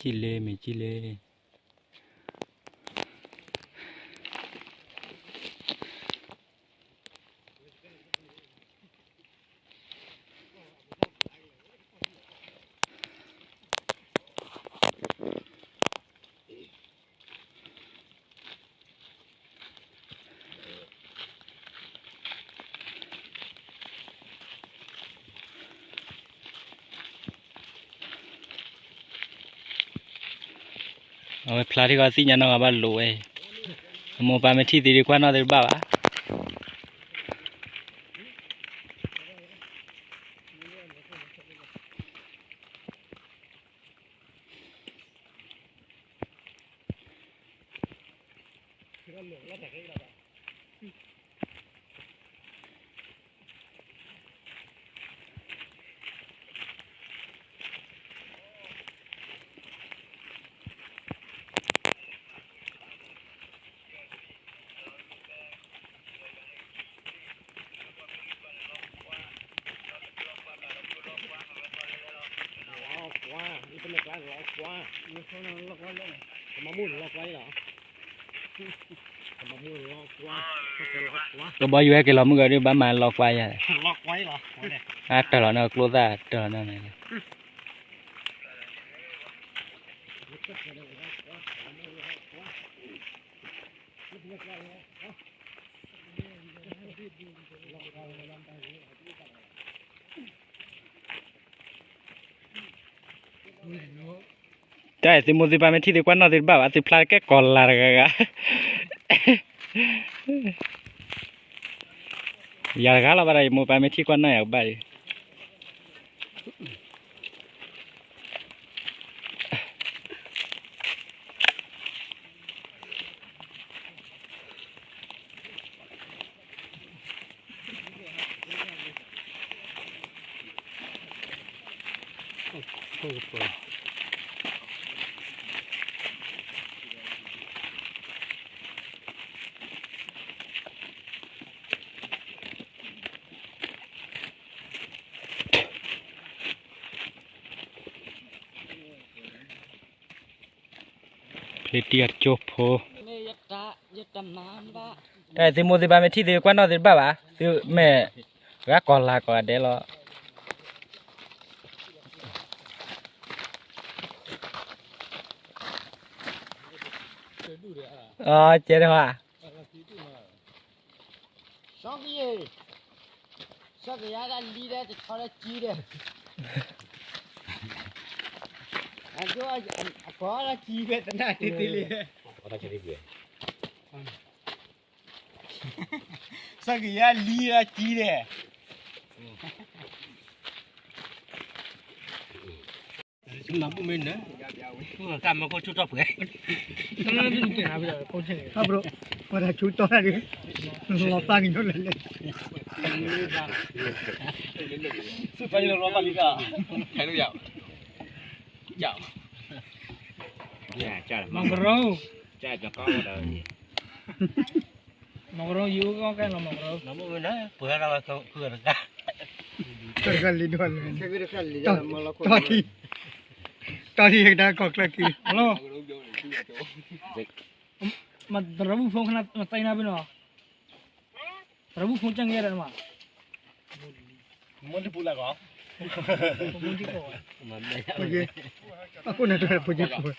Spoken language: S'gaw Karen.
ကံၣ်လ့ မ့ၢ်ကံၣ်လ့. အဝဲဖျါထံၣ်ဃီသ့ၣ်ညါနီၢ်ဂၤဘၣ်လိာ်ဝဲ, အမိၢ်ပၢ်မ့ၢ်ထံၣ်သ့ဒုးကွၢ်နီၣ်သ့တဘၣ်ဘၣ်. ကဘီယူၤဟဲက့ၤလီၤမုၢ်ဂၤဒုး ဘၣ်မၤလီကွၢ်ယၤ, အတၢၢ်လီၤန့ၣ် ကျိသၣ်တၢၢ်လီၤန့ၣ်. တၢ်အဲၣ်သုမိၢ်သုပၢ်မ့ၢ်ထံၣ်သုကွၢ်နီၣ်သုတဘၣ်ဘၣ်, သုဖျါကဲကီၤလၤတဂၤဂၤ. ယၤတဂၤလီၤဘၣ်ဒီး ယမိၢ်ပၢ်မ့ၢ်ထံၣ်ကွၢ်နီၣ်ယၤကဘၣ်ဒံး. ဖျ့တံၢ်အကၠိဖိ, တၢ်သုမိၢ်သုပၢ်မ့ၢ်ထံၣ်သုကွၢ်နီၣ်သုတဘၣ်ဘၣ်, သုမ့ၢ်ဂၤကီၤလၤကိးဂၤဒဲးလီၤ. အကဲဒၣ်ဝဲ စီၤကယဲၢ်, စီၤကယၤဒၣ်လံဒၣ်တဆီဒၣ်ကံဒၣ်, အကိးဒၣ်ကံဖဲတနၢ်တ့ၢ်တ့ၢ်လံ, စီၤကယၤလံဒၣ်ကံဒၣ်. မၤဘူၣ်မ့ၢ်နၢၤ, တၢ်မၢခိၣ်ဆူၣ်ထီၣ်ပှဲၤ, အဘျိ, ပှၤတၢ်ဆူၣ်တီၢ်တၢ်ဒုး, လီၤသးကညီလဲၣ်လဲၣ်, ဆူၣ်ဖဲယလီၤဘၣ်လံက, ဟဲလူၤယၤ, ယၤ, မီၤကရိ, မီၤကရိ ယအိၣ်ကဲလီၤမီၤကရိ, ပှဲၤဒီးဖုဂၤတဂၤ, တဂၤလံဒိၣ်လံ, တီၢ်ထံ, တီၢ်ထံယကဒါကီၢ်ချၢက့ၤ, မတရၢဘူၣ်ဖိခန မတၢ်အံၤနၤဘၣ်နီၤ, တရၢဘူၣ်ဖိကၢ်ငဲဒၣ်မး, မူတပူလၢကီး, အဃိန့ၣ် ဖိက့ၤခိၣ်